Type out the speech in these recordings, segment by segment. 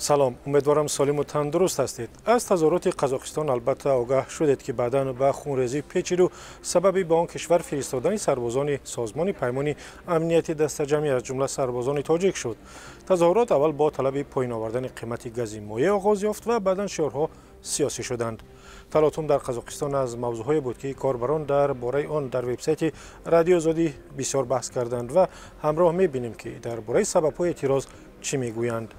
Салом, умедворам солиму тандуруст ҳастед. Аз тазоҳуроти Қазоқистон албатта огаҳ шудед, ки баъдан ба хунрезӣ печиду сабаби ба он кишвар фиристодани сарбозони Созмони Паймони Амнияти Дастаҷамъӣ, аз ҷумла сарбозони тоҷик шуд. Тазоҳурот аввал бо талаби поён овардани қимати гази моеъ оғоз ёфт ва баъдан шиорҳо сиёсӣ шуданд. Талотум дар Қазоқистон аз мавзӯъҳое буд, ки корбарон дар бораи он дар вебсайти Радиои Озодӣ бисёр баҳс карданд ва ҳамроҳ мебинем, ки дар бораи сабабҳои эътироз чӣ мегӯянд.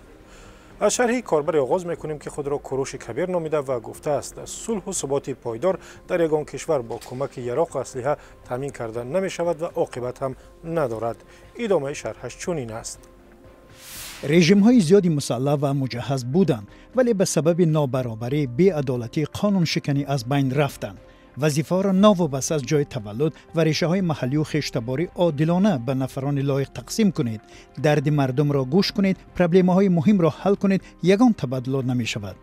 Аз шарҳи корбаре оғоз мекунем, ки худро Куруши Кабир номида ва гуфтааст, сулҳу суботи пойдор дар ягон кишвар бо кӯмаки яроқу аслиҳа таъмин карда намешавад ва оқибат ҳам надорад. Идомаи шарҳаш чунин аст. Режимҳои зиёди мусаллаҳ ва муҷаҳҳаз буданд, вале ба сабаби нобаробарӣ, беадолатӣ, қонуншиканӣ аз байн рафтанд. Вазифаҳоро новобаста аз ҷои таваллуд ва решаҳои маҳаллию хештаборӣ одилона ба нафарони лоиқ тақсим кунед. Дарди мардумро гӯш кунед, проблемаҳои муҳимро ҳал кунед, ягон табаддулот намешавад.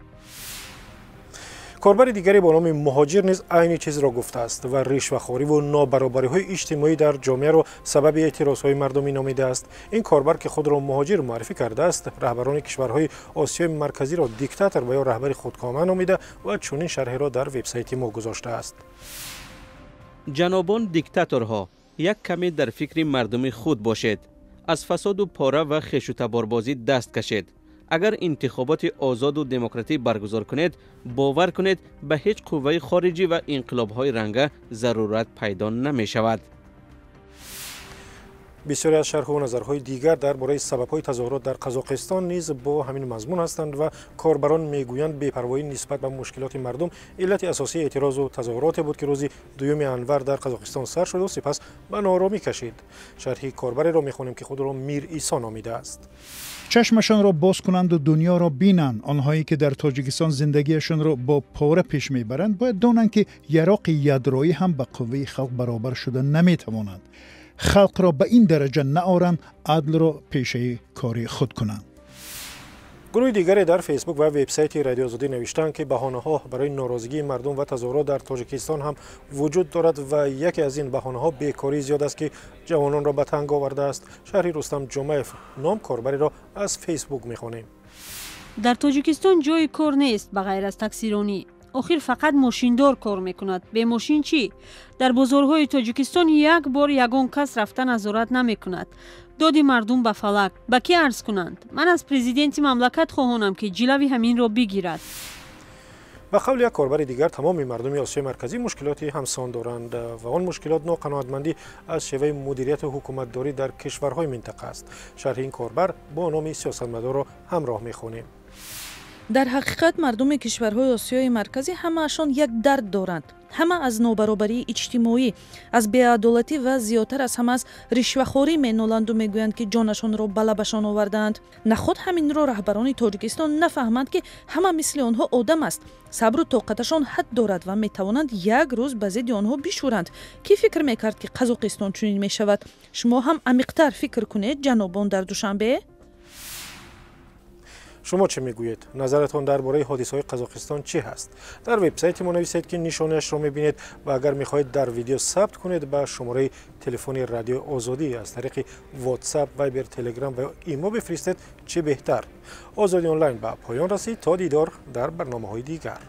Корбари дигаре бо номи Муҳоҷир низ айни чизро гуфтааст ва ришвахориву нобаробариҳои иҷтимоӣ дар ҷомеаро сабаби эътирозҳои мардумӣ номидааст. Ин корбар, ки худро Муҳоҷир муаррифӣ кардааст, раҳбарони кишварҳои Осиёи Марказиро диктатор ва ё раҳбари худкома номида ва чунин шарҳеро дар вебсайти мо гузоштааст. Ҷанобон диктаторҳо, як каме дар фикри мардуми худ бошед. Аз фасоду пора ва хешутаборбозӣ даст кашед. Агар интихоботи озоду демократӣ баргузор кунед, бовар кунед, ба ҳеҷ қувваи хориҷӣ ва инқилобҳои ранга зарурат пайдо намешавад. Бисёре аз шарҳу назарҳои дигар дар бораи сабабҳои тазоҳурот дар Қазоқистон низ бо ҳамин мазмун ҳастанд ва корбарон мегӯянд, бепарвоӣ нисбат ба мушкилоти мардум иллати асосии эътирозу тазоҳуроте буд, ки рӯзи 2 январ дар Қазоқистон сар шуду сипас ба нооромӣ кашид. Шарҳи корбареро мехонем, ки худро Мир Исо номидааст. Чашмашонро боз кунанду дунёро бинанд. Онҳое ки дар Тоҷикистон зиндагиашонро бо пора пеш мебаранд, бояд донанд, ки яроқи ядроӣ ҳам ба қувваи халқ баробар шуда наметавонад. Халқро ба ин дараҷа наоранд, адлро пешаи кори худ кунанд. Гурӯҳи дигаре дар Фейсбук ва вебсайти Радиои Озодӣ навиштаанд, ки баҳонаҳо барои норозигии мардум ва тазоҳурот дар Тоҷикистон ҳам вуҷуд дорад ва яке аз ин баҳонаҳо бекории зиёд аст, ки ҷавононро ба танг овардааст. Шарҳи Рустам Ҷумаев ном корбареро аз Фейсбук мехонем. Дар Тоҷикистон ҷои кор нест ба ғайр аз таксиронӣ. Охир фақат мошиндор кор мекунад. Бе мошин чӣ? Дар бозорҳои Тоҷикистон як бор ягон кас рафта назорат намекунад. Доди мардум ба фалак. Ба кӣ арз кунанд? Ман аз президенти мамлакат хоҳонам, ки ҷилави ҳаминро бигирад. Ба қавли як корбари дигар, тамоми мардуми Осиёи Марказӣ мушкилоти ҳамсон доранд ва он мушкилот ноқаноатмандӣ аз шеваи мудирияту ҳукуматдорӣ дар кишварҳои минтақа аст. Шарҳи ин корбар бо номи сиёсатмадорро ҳамроҳ мехонем. Дар ҳақиқат, мардуми кишварҳои Осиёи Марказӣ ҳамаашон як дард доранд. Ҳама аз нобаробарии иҷтимоӣ, аз беадолатӣ ва зиёдтар аз ҳама аз ришвахорӣ меноланду мегӯянд, ки ҷонашонро ба лабашон овардаанд. Наход ҳаминро раҳбарони Тоҷикистон нафаҳманд, ки ҳама мисли онҳо одам аст, сабру тоқаташон ҳад дорад ва метавонанд як рӯз ба зидди онҳо бишӯранд. Кӣ фикр мекард, ки Қазоқистон чунин мешавад? Шумо ҳам амиқтар фикр кунед, ҷанобон дар Душанбе. Шумо чӣ мегӯед? Назаратон дар бораи ҳодисаҳои Қазоқистон чӣ ҳаст? Дар вебсайти мо нависед, ки нишонаашро мебинед, ва агар мехоҳед дар видео сабт кунед, ба шумораи телефони Радиои Озодӣ аз тариқи WhatsApp, Viber, Telegram ва имо бифиристед, чӣ беҳтар. Озодӣ онлайн ба поён расид. То дидор дар барномаҳои дигар.